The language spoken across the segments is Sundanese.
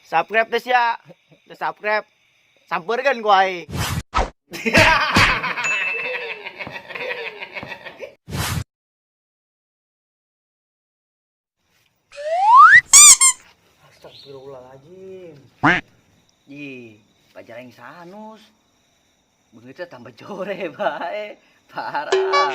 Subscribe teh sia. Teu subscribe. Sampeurkeun ku aing. Astagfirullahaladzim. Ih, pacar aing sanus. Beungeutna tambah jore bae. Parah.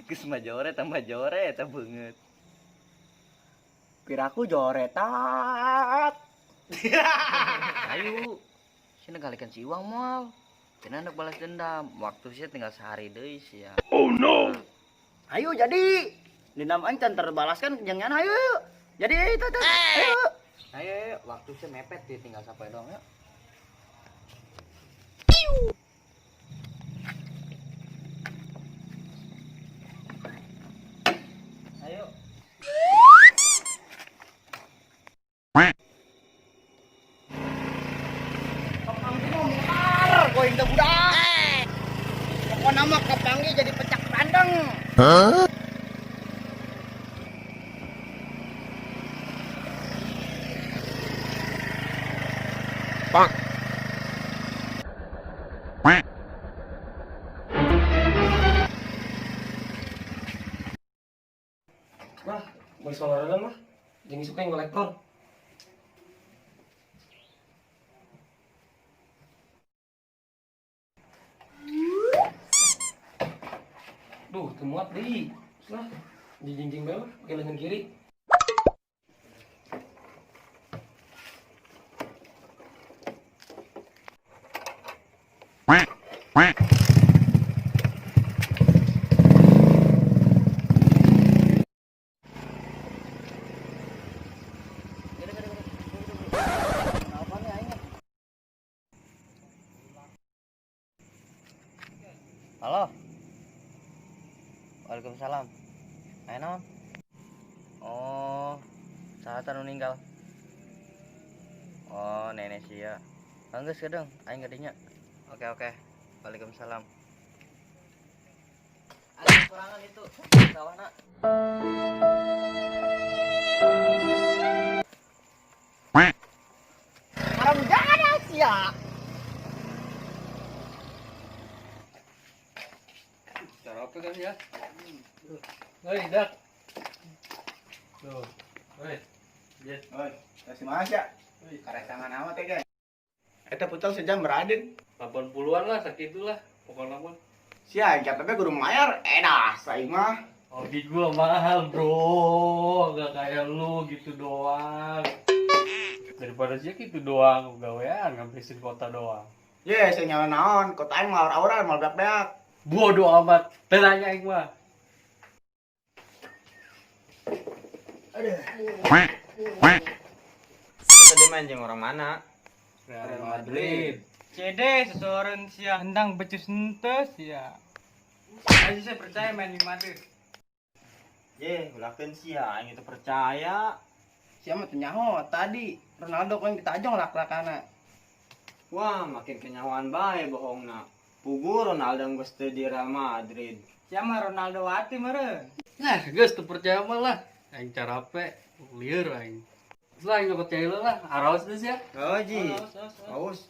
Geus mah jore tambah jore eta beungeut. Piraku jore tat. Ayo. Sina galikan si Iwang moal. Cenah hendak balas dendam. Waktu sia tinggal sehari deui sia. Ayo jadi. Dendam aing can terbalaskan jangan ayo. Jadi itu tuh. Ayo. Ayo, ayo, waktu sia mepet dia tinggal sampai doang yuk. Ayo. Kepanggih mah mutar going teh budak. Pokona mah kepanggih jadi pecak bandeng. Wah, mau olahraga mah. Jangan suka yang kolektor. Duh, temuat di. Lah, jinjing bae lah, pakai lengan kiri. Halo. Waalaikumsalam. Ayo naon? Oh, saha nu ninggal? Oh, nenek sia. Geus kedeng, aing gadinya. Oke, oke. Waalaikumsalam. Ada kurangan itu sawahna. Haram jadah sia. Cara apa kan ya? Hei, Dak. Tuh. Hei. Yes. Oi, kasih mas ya. Karesangan amat ya, guys. Eta pucal sejam beraden. 80-an lah, sakitulah. Pokoknya mah. Sia, KTP kudu mayar. Edah, saya mah. Hobi gua mahal, bro. Gak kayak lu gitu doang. Daripada sih gitu doang, gawean ngabisin kota doang. Ye, saya nyawa naon, kota aing mau aur-auran, mau beak-beak. Bodoh amat, tanya aing mah. Tadi main jeung orang mana? Real Madrid. CD seseorang sia hendang becus henteu sia. Aja saya percaya main di Madrid. Ye, ulakeun sia aing itu percaya. Sia mah teu nyaho tadi Ronaldo ku yang ditajong lak-lakana. Wah, makin kenyawaan bae bohongna. Pugu Ronaldo geus teu di Real Madrid. Sia mah Ronaldo wati meureun. Nah, geus teu percaya mah lah. Aing carape, lieur aing. Terus lah aing nyokot cai lah, araos geus ya. Oh, ji. Aus.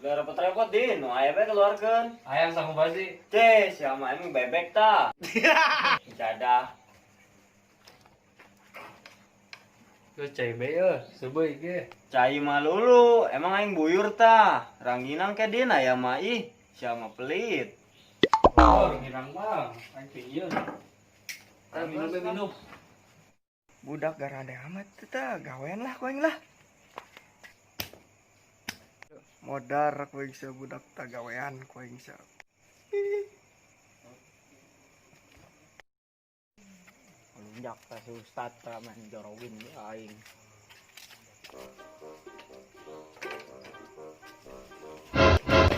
Udah repot-repot din, nu aya bae keluarkeun. Ayang sanggup basi. Ceh, sia mah emang bebek ta. Jadah. Terus cai be ye, sebeuy ge. Cai mah lulu, emang aing buyur ta. Rangginang ke din aya mah ih, sia mah pelit. Oh, rangginang mah, aing pingieun. Ayo minum be minum. Budak garade amat teh tah, gawean lah ku aing lah. Modar ku aing sia budak tah gawean ku aing sia. Lunjak ka si ustad tah main jorogin aing.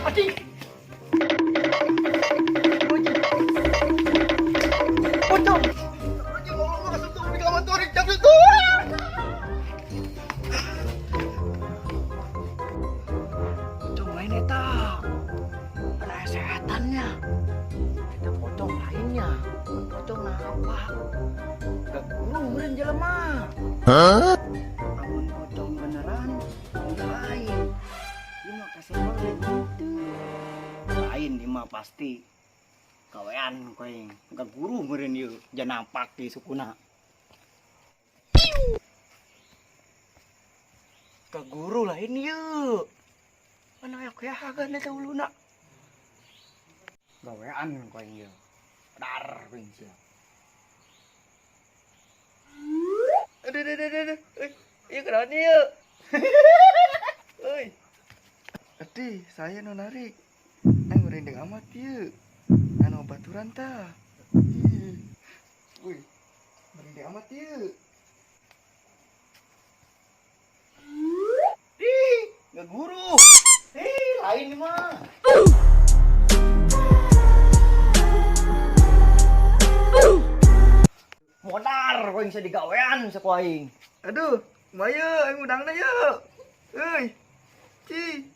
Anjing. Anjing. Pocong. Anjing ngomong asup tuh di kamar tuh jam itu. Pocong lain eta. Ada setannya. Eta pocong lainnya. Pocong napak. Gak guru meureun jelema. Hah? Pasti gawean ku aing. Gak guru meureun ieu, jangan nampak di sukuna. Ke guru lain ieu. Mana aya keahagan eta uluna. Gawean ku aing ieu. Dar ku aing sia. Aduh, aduh, aduh, aduh. Eh, ieu kunaon ieu? Euy. Adi, saya nu narik. Aing merinding amat ieu. Anu baturan tah. Ih. Wih, merinding amat ieu. Ih, gak guru. Ih, lain mah. Modar ku aing sia digawean saku aing. Aduh, maya aing udangna ye. Euy. Ci.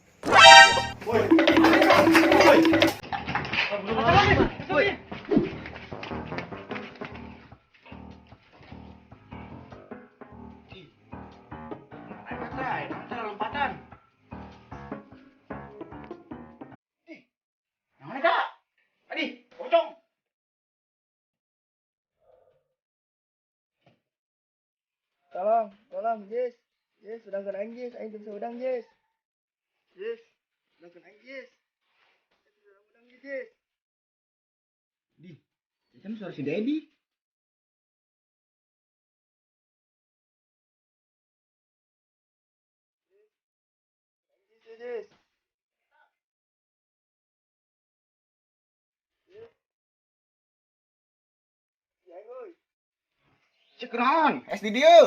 Lompatan. Ih, naon eta? Adi, pocong. Tolong, tolong, Jis. Jis, udangkeun aing, Jis. Aing teu bisa udang, Jis. Jis, udangkeun aing, Jis. Aing teu bisa udang, Jis. Di, itu suara si Dedi. Jis, Jis. Jis. Ya, aing, euy. Cek naon? SD dieu.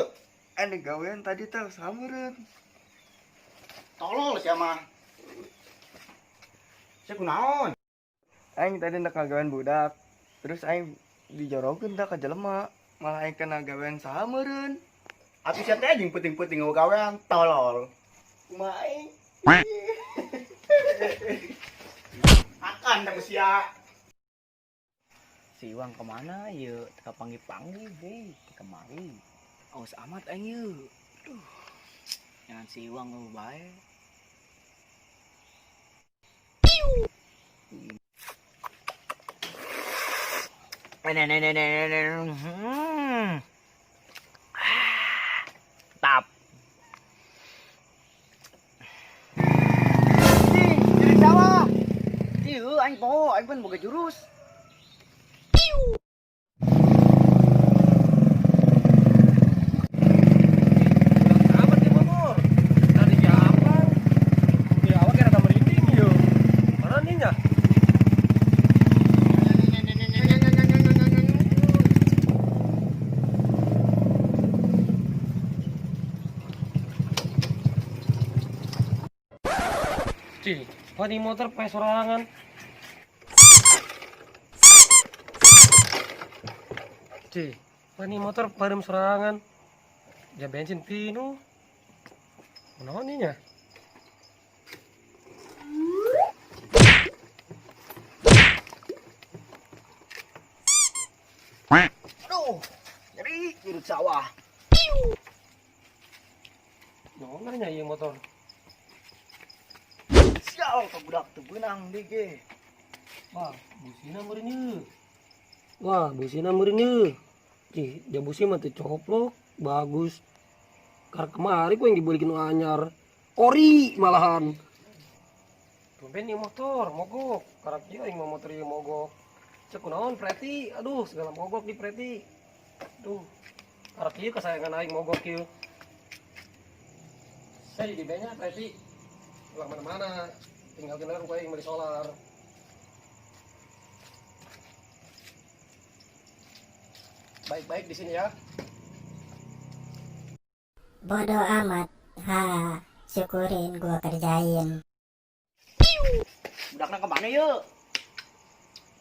Aing gawean tadi teh samureun. Tolol sia mah. Cek naon? Aing tadi hendak ngagawean budak. Terus aing dijorokeun tah ka jelema. Malah aing kena gawean samureun. Atuh sia teh jeung peuting-peuting gawean tolol. Kumaha aing? Akan teh sia. Si Iwang kemana ye? Teka panggil-panggil deh, kemari. Awas amat aing ye. Aduh. Jangan si Iwang eueuh bae. Nih. Tap. Ih, jadi sawah. Ieu aing poho, aing pan boga jurus. Amat ya motor. Tadi apa? Ya awak kira merinding yo. Mana nih nya? Cih, pani motor pae sorangan. Cih, pani motor parem sorangan. Ya bensin pinu. Kunaon nih nya? Aduh, nyeri jurus sawah. Naon nya ieu motor? Sial, ka budak teu beunang deui ge. Wah, busina meureun ieu. Wah, busina meureun ieu. Cih, dia busi mah teu coplok, bagus. Kar kemari ku yang dibelikin nu anyar. Ori malahan. Tumben ieu motor mogok. Karak ieu aing mah motor ieu mogok. Cek kunaon preti? Aduh, segala mogok di preti. Aduh. Karak ieu kesayangan aing mogok ieu. Saya di banyak preti. Ulah mana-mana. Tinggal kendaraan ku aing beli solar. Baik-baik di sini ya. Bodoh amat. Ha, syukurin gua kerjain. Budakna kemana ye?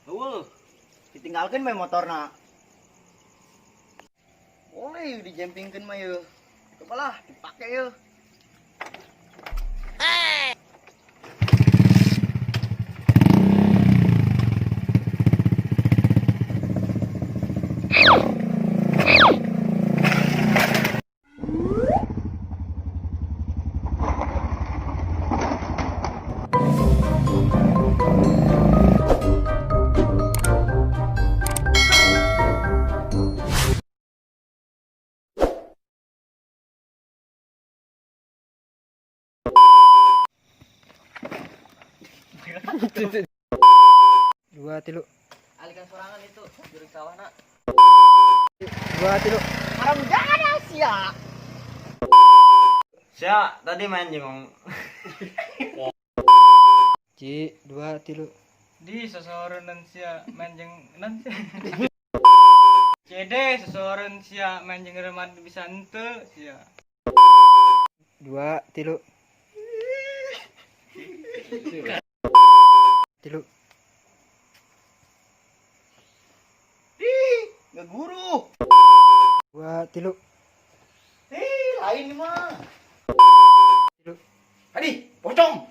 Eueuh, ditinggalkeun we motorna. Boleh dijempingkeun mah ye. Cobalah dipake ye. Dua tilu. Alikan sorangan itu jurug sawahna. Dua tilu. Haram jadah sia. Sia tadi main jeung Ci, dua tilu. Di seseorang sia main jeung nan sia. CD seseorang sia main jeung remad bisa ente sia. Dua tilu. Tilu. Ih, ngeguru. Dua tilu. Ih, lain mah. Tilu. Adi, pocong.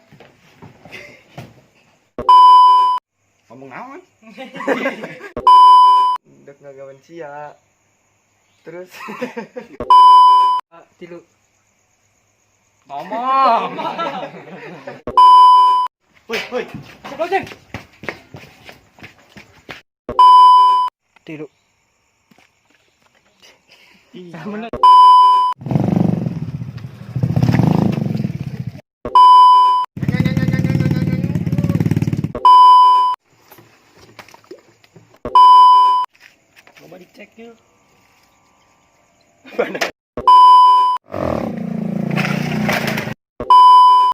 Ngomong naon? Dek ngagawan sia. Terus Tilu. Ngomong. Woi, woi. Lonceng. Tilu. Sama.